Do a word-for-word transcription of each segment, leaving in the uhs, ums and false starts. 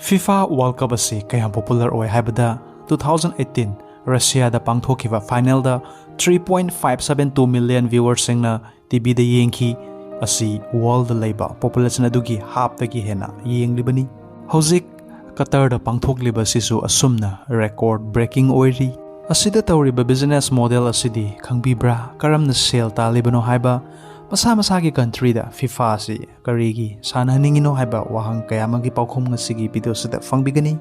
FIFA World Cup ꯑꯁꯤ ꯀꯌꯥꯝ popular ꯑꯣꯏ ꯍꯥꯏꯕꯗ, two thousand eighteen Russia ꯗ ꯄꯥꯡꯊꯣꯛꯈꯤꯕ final ꯗ three point five seven two million viewers ꯁꯤꯡꯅ T V ꯗ ꯌꯦꯡꯈꯤ꯫ ꯑꯁꯤ world ꯗ ꯂꯩꯕ population ꯑꯗꯨꯒꯤ half ꯇꯒꯤ ꯍꯦꯟꯅ ꯌꯦꯡꯂꯤꯕꯅꯤ꯫ ꯍꯧꯖꯤꯛ Qatar ꯗ ꯄꯥꯡꯊꯣꯛꯂꯤꯕ ꯑꯁꯤꯁꯨ ꯑꯁꯨꯝꯅ record breaking ꯑꯣꯏꯔꯤ꯫ ꯑꯁꯤꯗ ꯇꯧꯔꯤꯕ business model ꯑꯁꯤꯗꯤ ꯈꯪꯕꯤꯕ꯭ꯔꯥ? ꯀꯔꯝꯅ ꯁꯦꯜ ꯇꯥꯜꯂꯤꯕꯅꯣ ꯍꯥꯏꯕ? ꯃꯁꯥ ꯃꯁꯥꯒꯤ country ꯗ FIFA ꯑꯁꯤ ꯀꯔꯤꯒꯤ ꯁꯥꯟꯅꯍꯟꯅꯤꯡꯉꯤꯅꯣ ꯍꯥꯏꯕ ꯋꯥꯍꯪ ꯀꯌꯥ ꯑꯃꯒꯤ ꯄꯥꯎꯈꯨꯝ ꯉꯁꯤꯒꯤ video ꯁꯤꯗ ꯐꯪꯕꯤꯒꯅꯤ꯫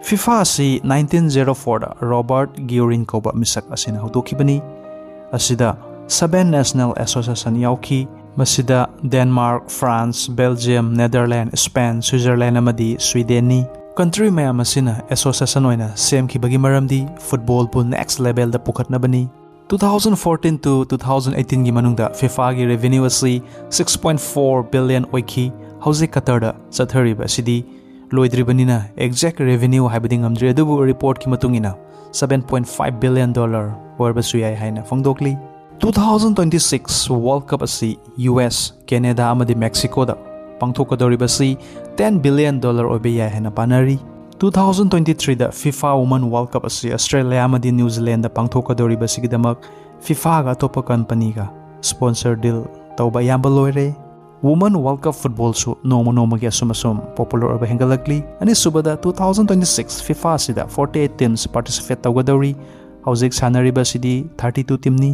FIFA ꯑꯁꯤ nineteen zero four ꯗ Robert Guérin ꯀꯧꯕ ꯃꯤꯁꯛ ꯑꯁꯤꯅ ꯍꯧꯗꯣꯛꯈꯤꯕꯅꯤ꯫ ꯑꯁꯤꯗ seven national association ꯌꯥꯎꯈꯤ꯫ ꯃꯁꯤꯗ Denmark, France, Belgium, Netherlands, Spain, Switzerland ꯑꯃꯗꯤ Sweden ꯅꯤ꯫ Country ꯃꯌꯥꯝ ꯑꯁꯤꯅ association ꯑꯣꯏꯅ ꯁꯦꯝꯈꯤꯕꯒꯤ ꯃꯔꯝꯗꯤ football ꯕꯨ next level the ꯄꯨꯈꯠꯅꯕꯅꯤ꯫ Two thousand fourteen to two thousand eighteen ꯒꯤ ꯃꯅꯨꯡꯗ FIFA ꯒꯤ revenue ꯑꯁꯤ six point four billion ꯑꯣꯏꯈꯤ꯫ ꯍꯧꯖꯤꯛ Qatar ꯗ ꯆꯠꯊꯔꯤꯕ ꯑꯁꯤꯗꯤ ꯂꯣꯏꯗ꯭ꯔꯤꯕꯅꯤꯅ exact revenue ꯍꯥꯏꯕꯗꯤ ꯉꯝꯗ꯭ꯔꯤ, ꯑꯗꯨꯕꯨ report ꯀꯤ ꯃꯇꯨꯡ ꯏꯟꯅ seven point five billion dollar ꯑꯣꯏꯔꯕꯁꯨ ꯌꯥꯏ ꯍꯥꯏꯅ ꯐꯣꯡꯗꯣꯛꯂꯤ꯫ Two thousand twenty-six World Cup ꯑꯁꯤ U S, Canada ꯑꯃꯗꯤ Mexico ꯗ ꯄꯥꯡꯊꯣꯛꯀꯗꯧꯔꯤꯕꯁꯤ ten billion dollar ꯑꯣꯏꯕ ꯌꯥꯏ ꯍꯥꯏꯅ ꯄꯥꯅꯔꯤ꯫ Two thousand twenty-three ꯗ FIFA Women World Cup ꯑꯁꯤ Australia ꯑꯃꯗꯤ New Zealand ꯗ ꯄꯥꯡꯊꯣꯛꯀꯗꯧꯔꯤꯕꯁꯤꯒꯤꯗꯃꯛ FIFA ꯒ ꯑꯇꯣꯞꯄ company ꯒ sponsor deal ꯇꯧꯕ ꯑꯌꯥꯝꯕ ꯂꯣꯏꯔꯦ꯫ Women World Cup football ꯁꯨ ꯅꯣꯡꯃ ꯅꯣꯡꯃꯒꯤ ꯑꯁꯨꯝ ꯑꯁꯨꯝ popular ꯑꯣꯏꯕ ꯍꯦꯟꯒꯠꯂꯛꯂꯤ꯫ ꯑꯅꯤꯁꯨꯕꯗ, two thousand twenty-six FIFA ꯑꯁꯤꯗ forty-eight teams participate ꯇꯧꯒꯗꯧꯔꯤ꯫ ꯍꯧꯖꯤꯛ ꯁꯥꯟꯅꯔꯤꯕ ꯑꯁꯤꯗꯤ thirty-two team ꯅꯤ꯫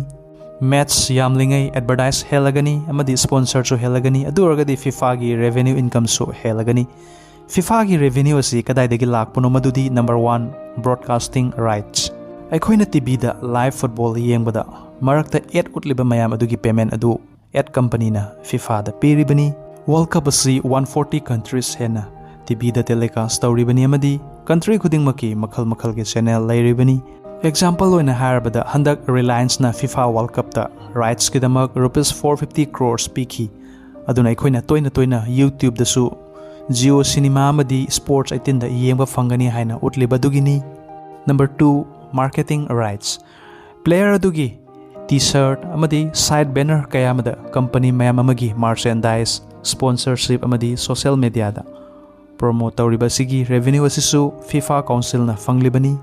Match ꯌꯥꯝꯂꯤꯉꯩ advertise ꯍꯦꯜꯂꯒꯅꯤ ꯑꯃꯗꯤ sponsor ꯁꯨ ꯍꯦꯜꯂꯒꯅꯤ, ꯑꯗꯨ ꯑꯣꯏꯔꯒꯗꯤ FIFA ꯒꯤ revenue income ꯁꯨ ꯍꯦꯜꯂꯒꯅꯤ꯫ FIFA ꯒꯤ revenue ꯑꯁꯤ ꯀꯗꯥꯏꯗꯒꯤ ꯂꯥꯛꯄꯅꯣ? ꯃꯗꯨꯗꯤ number one, broadcasting rights꯫ ꯑꯩꯈꯣꯏꯅ T V ꯗ live football ꯌꯦꯡꯕꯗ ꯃꯔꯛꯇ ad ꯎꯠꯂꯤꯕ ꯃꯌꯥꯝ ꯑꯗꯨꯒꯤ payment ꯑꯗꯨ ad company ꯅ FIFA ꯗ ꯄꯤꯔꯤꯕꯅꯤ꯫ World Cup ꯑꯁꯤ one forty countries ꯍꯦꯟꯅ T V ꯗ telecast ꯇꯧꯔꯤꯕꯅꯤ ꯑꯃꯗꯤ country ꯈꯨꯗꯤꯡꯃꯛꯀꯤ ꯃꯈꯜ ꯃꯈꯜꯒꯤ channel ꯂꯩꯔꯤꯕꯅꯤ꯫ Example ꯑꯣꯏꯅ ꯍꯥꯏꯔꯕꯗ, ꯍꯟꯗꯛ Reliance ꯅ FIFA World Cup ꯇ rights ꯀꯤꯗꯃꯛ rupees four fifty crores ꯄꯤꯈꯤ꯫ ꯑꯗꯨꯅ ꯑꯩꯈꯣꯏꯅ ꯇꯣꯏꯅ ꯇꯣꯏꯅ YouTube ꯗꯁꯨ Jio Cinema ꯑꯃꯗꯤ Sports eighteen ꯗ ꯌꯦꯡꯕ ꯐꯪꯒꯅꯤ ꯍꯥꯏꯅ ꯎꯠꯂꯤꯕ ꯑꯗꯨꯒꯤꯅꯤ꯫ Number two, marketing rights꯫ Player ꯑꯗꯨꯒꯤ T-shirt ꯑꯃꯗꯤ side banner ꯀꯌꯥ ꯑꯃꯗ company ꯃꯌꯥꯝ ꯑꯃꯒꯤ merchandise, sponsorship ꯑꯃꯗꯤ social mediaꯗ promote ꯇꯧꯔꯤꯕ ꯑꯁꯤꯒꯤ revenue ꯑꯁꯤꯁꯨ FIFA Councilꯅ ꯐꯪꯂꯤꯕꯅꯤ꯫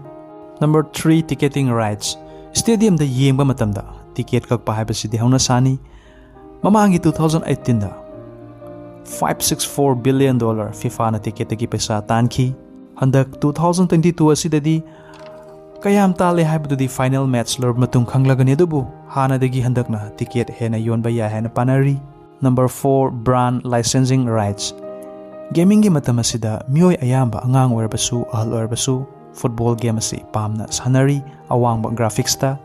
Number three, ticketing rights. Stadiumꯗ ꯌꯦꯡꯕ ꯃꯇꯝꯗ ticket ꯀꯛꯄ ꯍꯥꯏꯕꯁꯤꯗꯤ ꯍꯧꯅꯁꯥꯅꯤ꯫ ꯃꯃꯥꯡꯒꯤ two thousand eighteenꯗ five six four billion dollar FIFAꯅ ticketꯇꯒꯤ ꯄꯩꯁꯥ ꯇꯥꯟꯈꯤ꯫ ꯍꯟꯗꯛ two thousand twenty-two ꯑꯁꯤꯗꯗꯤ ꯀꯌꯥꯝ ꯇꯥꯜꯂꯦ ꯍꯥꯏꯕꯗꯨꯗꯤ final match ꯂꯣꯏꯔꯕ ꯃꯇꯨꯡ ꯈꯪꯂꯒꯅꯤ, ꯑꯗꯨꯕꯨ ꯍꯥꯟꯅꯗꯒꯤ ꯍꯟꯗꯛꯅ ticket ꯍꯦꯟꯅ ꯌꯣꯟꯕ ꯌꯥꯏ ꯍꯥꯏꯅ ꯄꯥꯅꯔꯤ꯫ Number four, brand licensing rights. Gamingꯒꯤ ꯃꯇꯝ ꯑꯁꯤꯗ ꯃꯤꯑꯣꯏ ꯑꯌꯥꯝꯕ, ꯑꯉꯥꯡ ꯑꯣꯏꯔꯕꯁꯨ ꯑꯍꯜ ꯑꯣꯏꯔꯕꯁꯨ, football game ꯑꯁꯤ ꯄꯥꯝꯅ ꯁꯥꯟꯅꯔꯤ꯫ ꯑꯋꯥꯡꯕ graphicsꯇ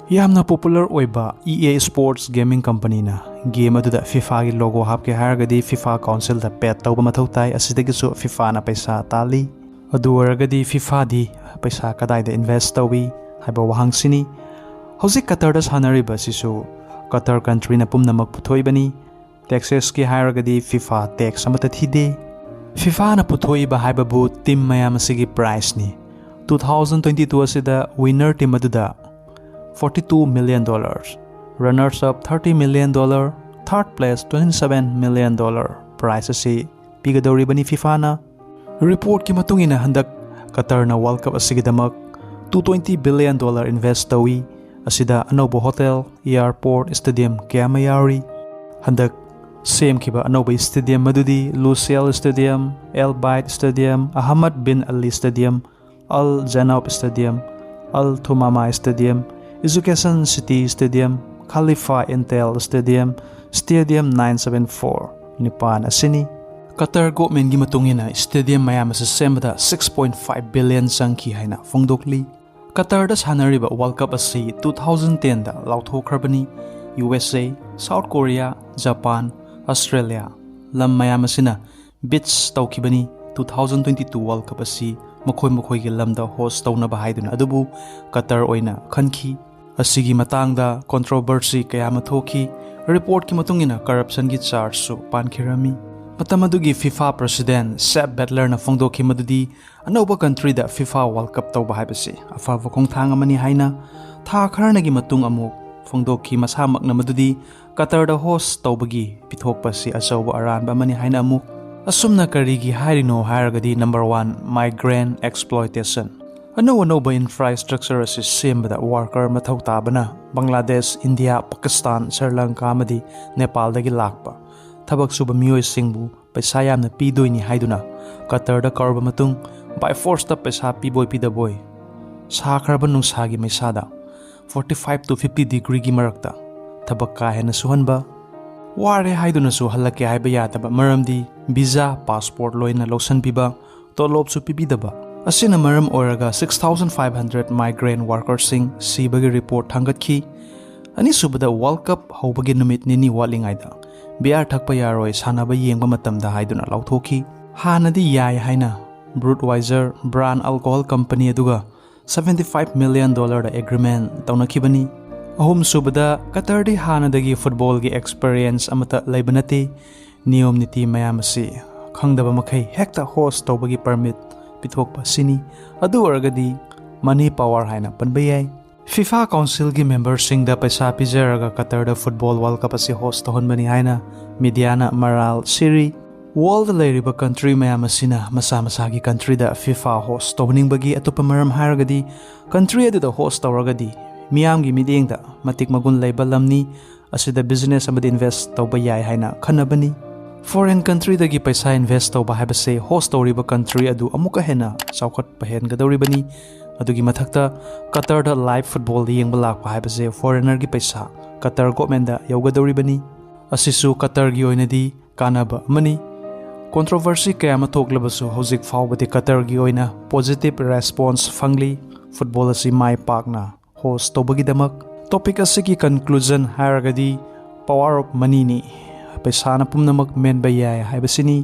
ꯌꯥꯝꯅ popular ꯑꯣꯏꯕ EA Sports Gaming Companyꯅ game ꯑꯗꯨꯗ FIFAꯒꯤ logo ꯍꯥꯞꯀꯦ ꯍꯥꯏꯔꯒꯗꯤ FIFA Councilꯗ pay ꯇꯧꯕ ꯃꯊꯧ ꯇꯥꯏ꯫ ꯑꯁꯤꯗꯒꯤꯁꯨ FIFAꯅ ꯄꯩꯁꯥ ꯇꯥꯜꯂꯤ꯫ ꯑꯗꯨ ꯑꯣꯏꯔꯒꯗꯤ FIFAꯗꯤ ꯄꯩꯁꯥ ꯀꯗꯥꯏꯗ invest ꯇꯧꯏ ꯍꯥꯏꯕ ꯋꯥꯍꯪꯁꯤꯅꯤ꯫ ꯍꯧꯖꯤꯛ ꯀꯇꯔꯗ ꯁꯥꯟꯅꯔꯤꯕ ꯑꯁꯤꯁꯨ ꯀꯇꯔ countryꯅ ꯄꯨꯝꯅꯃꯛ ꯄꯨꯊꯣꯛꯏꯕꯅꯤ꯫ Taxesꯀꯤ ꯍꯥꯏꯔꯒꯗꯤ FIFA tax ꯑꯃꯠꯇ ꯊꯤꯗꯦ꯫ FIFAꯅ ꯄꯨꯊꯣꯛꯏꯕ ꯍꯥꯏꯕꯕꯨ team ꯃꯌꯥꯝ ꯑꯁꯤꯒꯤ prizeꯅꯤ꯫ Two thousand twenty-two ꯑꯁꯤꯗ winner team ꯑꯗꯨꯗ forty-two million dollars, runners up thirty million dollar, third place twenty-seven million dollar prize ꯑꯁꯤ ꯄꯤꯒꯗꯧꯔꯤꯕꯅꯤ FIFAꯅ꯫ Reportꯀꯤ ꯃꯇꯨꯡ ꯏꯟꯅ ꯍꯟꯗꯛ ꯀꯇꯔꯅ World Cup ꯑꯁꯤꯒꯤꯗꯃꯛ two twenty billion dollar invest ꯇꯧꯏ꯫ ꯑꯁꯤꯗ ꯑꯅꯧꯕ hotel, airport, stadium ꯀꯌꯥ ꯑꯃ ꯌꯥꯎꯔꯤ꯫ ꯍꯟꯗꯛ ꯁꯦꯝꯈꯤꯕ ꯑꯅꯧꯕ stadium ꯑꯗꯨꯗꯤ Lusail Stadium, Al Bayt Stadium, Ahmad bin Ali Stadium, Al Janaoub Stadium, Al Thumama Stadium, Education City Stadium, Khalifa Intel Stadium, Stadium nine seven four ꯅꯤꯄꯥꯟ ꯑꯁꯤꯅꯤ꯫ ꯀꯇꯔ governmentꯀꯤ ꯃꯇꯨꯡ ꯏꯟꯅ stadium ꯃꯌꯥꯝ ꯑꯁꯤ ꯁꯦꯝꯕꯗ six point five billion ꯆꯪꯈꯤ ꯍꯥꯏꯅ ꯐꯣꯡꯗꯣꯛꯂꯤ꯫ ꯀꯇꯔꯗ ꯁꯥꯟꯅꯔꯤꯕ World Cup ꯑꯁꯤ two thousand tenꯗ ꯂꯥꯎꯊꯣꯛꯈ꯭ꯔꯕꯅꯤ꯫ USA, South Korea, Japan, Australia ꯂꯝ ꯃꯌꯥꯝ ꯑꯁꯤꯅ bid ꯇꯧꯈꯤꯕꯅꯤ꯫ Two thousand twenty-two World Cup ꯑꯁꯤ ꯃꯈꯣꯏ ꯃꯈꯣꯏꯒꯤ ꯂꯝꯗ host ꯇꯧꯅꯕ ꯍꯥꯏꯗꯨꯅ, ꯑꯗꯨꯕꯨ ꯀꯇꯔ ꯑꯣꯏꯅ ꯈꯟꯈꯤ꯫ ꯑꯁꯤꯒꯤ ꯃꯇꯥꯡꯗ controversy ꯀꯌꯥ ꯑꯃ ꯊꯣꯛꯈꯤ꯫ Reportꯀꯤ ꯃꯇꯨꯡ ꯏꯟꯅ corruptionꯒꯤ chargeꯁꯨ ꯄꯥꯟꯈꯤꯔꯝꯃꯤ꯫ ꯃꯇꯝ ꯑꯗꯨꯒꯤ FIFA president Sepp Blatterꯅ ꯐꯣꯡꯗꯣꯛꯈꯤ ꯃꯗꯨꯗꯤ ꯑꯅꯧꯕ countryꯗ FIFA World Cup ꯇꯧꯕ ꯍꯥꯏꯕꯁꯤ ꯑꯐꯕ ꯈꯣꯡꯊꯥꯡ ꯑꯃꯅꯤ ꯍꯥꯏꯅ꯫ ꯊꯥ ꯈꯔꯅꯒꯤ ꯃꯇꯨꯡ ꯑꯃꯨꯛ ꯐꯣꯡꯗꯣꯛꯈꯤ ꯃꯁꯥꯃꯛꯅ ꯃꯗꯨꯗꯤ ꯀꯇꯔꯗ ꯍꯣꯁ ꯇꯧꯕꯒꯤ ꯄꯤꯊꯣꯛꯄ ꯑꯁꯤ ꯑꯆꯧꯕ ꯑꯔꯥꯟꯕ ꯑꯃꯅꯤ ꯍꯥꯏꯅ ꯑꯃꯨꯛ꯫ ꯑꯁꯨꯝꯅ ꯀꯔꯤꯒꯤ ꯍꯥꯏꯔꯤꯅꯣ ꯍꯥꯏꯔꯒꯗꯤ, number one, migrant exploitation꯫ ꯑꯅꯧ ꯑꯅꯧꯕ ꯏꯟꯐ꯭ꯔꯥꯁ꯭ꯇ꯭ꯔꯛꯆꯔ ꯑꯁꯤ ꯁꯦꯝꯕꯗ ꯋꯥꯔꯀꯔ ꯃꯊꯧ ꯇꯥꯕꯅ ꯕꯪꯒ꯭ꯂꯥꯗꯦꯁ, ꯏꯟꯗꯤꯌꯥ, ꯄꯥꯀꯤꯁꯇꯥꯟ, ꯁ꯭ꯔꯤ ꯂꯪꯀꯥ ꯑꯃꯗꯤ ꯅꯦꯄꯥꯜꯗꯒꯤ ꯂꯥꯛꯄ ꯊꯕꯛ ꯁꯨꯕ ꯃꯤꯑꯣꯏꯁꯤꯡꯕꯨ ꯄꯩꯁꯥ ꯌꯥꯝꯅ ꯄꯤꯗꯣꯏꯅꯤ ꯍꯥꯏꯗꯨꯅ ꯀꯇꯔꯗ ꯀꯧꯔꯕ ꯃꯇꯨꯡ, by forceꯇ ꯄꯩꯁꯥ ꯄꯤꯕꯣꯏ ꯄꯤꯗꯕꯣꯏ, ꯁꯥꯈ꯭ꯔꯕ ꯅꯨꯡꯁꯥꯒꯤ ꯃꯩꯁꯥꯗ forty five to fifty degreeꯒꯤ ꯃꯔꯛꯇ ꯊꯕꯛ ꯀꯥ ꯍꯦꯟꯅ ꯁꯨꯍꯟꯕ, ꯋꯥꯔꯦ ꯍꯥꯏꯗꯨꯅꯁꯨ ꯍꯜꯂꯛꯀꯦ ꯍꯥꯏꯕ ꯌꯥꯗꯕ, ꯃꯔꯝꯗꯤ ꯚꯤꯖꯥ, ꯄꯥꯁꯄꯣꯔꯠ ꯂꯣꯏꯅ ꯂꯧꯁꯤꯟꯕꯤꯕ, ꯇꯣꯂꯣꯞꯁꯨ ꯄꯤꯕꯤꯗꯕ ꯑꯁꯤꯅ ꯃꯔꯝ ꯑꯣꯏꯔꯒ six thousand five hundred migrant workerꯁꯤꯡ ꯁꯤꯕꯒꯤ ꯔꯤꯄꯣꯔꯠ ꯊꯥꯡꯒꯠꯈꯤ꯫ ꯑꯅꯤꯁꯨꯕꯗ, ꯋꯥꯔꯜ ꯀꯞ ꯍꯧꯕꯒꯤ ꯅꯨꯃꯤꯠ ꯅꯤꯅꯤ ꯋꯥꯠꯂꯤꯉꯩꯗ ꯕꯤꯌꯥꯔ ꯊꯛꯄ ꯌꯥꯔꯣꯏ, ꯁꯥꯟꯅꯕ ꯌꯦꯡꯕ ꯃꯇꯝꯗ ꯍꯥꯏꯗꯨꯅ ꯂꯥꯎꯊꯣꯛꯈꯤ꯫ ꯍꯥꯟꯅꯗꯤ ꯌꯥꯏ ꯍꯥꯏꯅ ꯕ꯭ꯔꯨꯠꯋꯥꯏꯖꯔ ꯕ꯭ꯔꯥꯟ ꯑꯜꯀꯣꯍꯣꯜ ꯀꯝꯄꯅꯤ ꯑꯗꯨꯒ seventy five million dollarꯗ ꯑꯦꯒ꯭ꯔꯤꯃꯦꯟ ꯇꯧꯅꯈꯤꯕꯅꯤ꯫ ꯑꯍꯨꯝꯁꯨꯕꯗ, ꯀꯇꯔꯗꯤ ꯍꯥꯟꯅꯗꯒꯤ ꯐꯨꯠꯕꯣꯜꯒꯤ ꯑꯦꯛꯁꯄꯔꯤꯌꯦꯟꯁ ꯑꯃꯠꯇ ꯂꯩꯕ ꯅꯠꯇꯦ꯫ ꯅꯤꯌꯣꯝ ꯅꯤꯇꯤ ꯃꯌꯥꯝ ꯑꯁꯤ ꯈꯪꯗꯕ ꯃꯈꯩ ꯍꯦꯛꯇ ꯍꯣꯁ ꯇꯧꯕꯒꯤ ꯄꯔꯃꯤꯠ ꯄꯤꯊꯣꯛꯄ ꯑꯁꯤꯅꯤ꯫ ꯑꯗꯨ ꯑꯣꯏꯔꯒꯗꯤ ꯃꯅꯤ ꯄꯥꯋꯔ ꯍꯥꯏꯅ ꯄꯟꯕ ꯌꯥꯏ꯫ ꯐꯤꯐꯥ ꯀꯥꯎꯟꯁꯤꯜꯒꯤ ꯃꯦꯝꯕꯔꯁꯤꯡꯗ ꯄꯩꯁꯥ ꯄꯤꯖꯔꯒ ꯀꯇꯔꯗ ꯐꯨꯠꯕꯣꯜ ꯋꯥꯔꯜ ꯀꯞ ꯑꯁꯤ ꯍꯣꯁ ꯇꯧꯍꯟꯕꯅꯤ ꯍꯥꯏꯅ ꯃꯤꯗꯤꯌꯥꯅ ꯃꯔꯥꯜ ꯁꯤꯔꯤ꯫ ꯋꯥꯔꯜꯗ ꯂꯩꯔꯤꯕ ꯀꯟꯇ꯭ꯔꯤ ꯃꯌꯥꯝ ꯑꯁꯤꯅ ꯃꯁꯥ ꯃꯁꯥꯒꯤ ꯀꯟꯇ꯭ꯔꯤꯗ ꯐꯤꯐꯥ ꯍꯣꯁ ꯇꯧꯍꯟꯅꯤꯡꯕꯒꯤ ꯑꯇꯣꯞꯄ ꯃꯔꯝ ꯍꯥꯏꯔꯒꯗꯤ, ꯀꯟꯇ꯭ꯔꯤ ꯑꯗꯨꯗ ꯍꯣꯁ ꯇꯧꯔꯒꯗꯤ ꯃꯤꯌꯥꯝꯒꯤ ꯃꯤꯠꯌꯦꯡꯗ ꯃꯇꯤꯛ ꯃꯒꯨꯟ ꯂꯩꯕ ꯂꯝꯅꯤ, ꯑꯁꯤꯗ ꯕꯤꯖꯤꯅꯦꯁ ꯑꯃꯗꯤ ꯏꯟꯚꯦꯁ ꯇꯧꯕ ꯌꯥꯏ ꯍꯥꯏꯅ ꯈꯟꯅꯕꯅꯤ꯫ ꯐꯣꯔꯦꯟ ꯀꯟꯇ꯭ꯔꯤꯗꯒꯤ ꯄꯩꯁꯥ ꯏꯟꯚꯦꯁ ꯇꯧꯕ ꯍꯥꯏꯕꯁꯦ ꯍꯣꯁ ꯇꯧꯔꯤꯕ ꯀꯟꯇ꯭ꯔꯤ ꯑꯗꯨ ꯑꯃꯨꯛꯀ ꯍꯦꯟꯅ ꯆꯥꯎꯈꯠꯄ ꯍꯦꯟꯒꯗꯧꯔꯤꯕꯅꯤ꯫ ꯑꯗꯨꯒꯤ ꯃꯊꯛꯇ ꯀꯇꯔꯗ ꯂꯥꯏꯚ ꯐꯨꯠꯕꯣꯜ ꯌꯦꯡꯕ ꯂꯥꯛꯄ ꯍꯥꯏꯕꯁꯦ ꯐꯣꯔꯦꯅꯔꯒꯤ ꯄꯩꯁꯥ ꯀꯇꯔ ꯒꯣꯚꯔꯟꯃꯦꯟꯗ ꯌꯧꯒꯗꯧꯔꯤꯕꯅꯤ꯫ ꯑꯁꯤꯁꯨ ꯀꯇꯔꯒꯤ ꯑꯣꯏꯅꯗꯤ ꯀꯥꯟꯅꯕ ꯑꯃꯅꯤ꯫ ꯀꯣꯟꯇ꯭ꯔꯣꯚꯔꯁꯤ ꯀꯌꯥ ꯑꯃ ꯊꯣꯛꯂꯕꯁꯨ ꯍꯧꯖꯤꯛ ꯐꯥꯎꯕꯗꯤ ꯀꯇꯔꯒꯤ ꯑꯣꯏꯅ ꯄꯣꯖꯤꯇꯤꯚ ꯔꯦꯁꯄꯣꯟꯁ ꯐꯪꯂꯤ꯫ ꯐꯨꯠꯕꯣꯜ ꯑꯁꯤ ꯃꯥꯏ ꯄꯥꯛꯅ ꯍꯣꯁ ꯇꯧꯕꯒꯤꯗꯃꯛ꯫ ꯇꯣꯄꯤꯛ ꯑꯁꯤꯒꯤ ꯀꯟꯀ꯭ꯂꯨꯖꯟ ꯍꯥꯏꯔꯒꯗꯤ power of moneyꯅꯤ꯫ ꯄꯩꯁꯥꯅ ꯄꯨꯝꯅꯃꯛ ꯃꯦꯟꯕ ꯌꯥꯏ ꯍꯥꯏꯕꯁꯤꯅꯤ꯫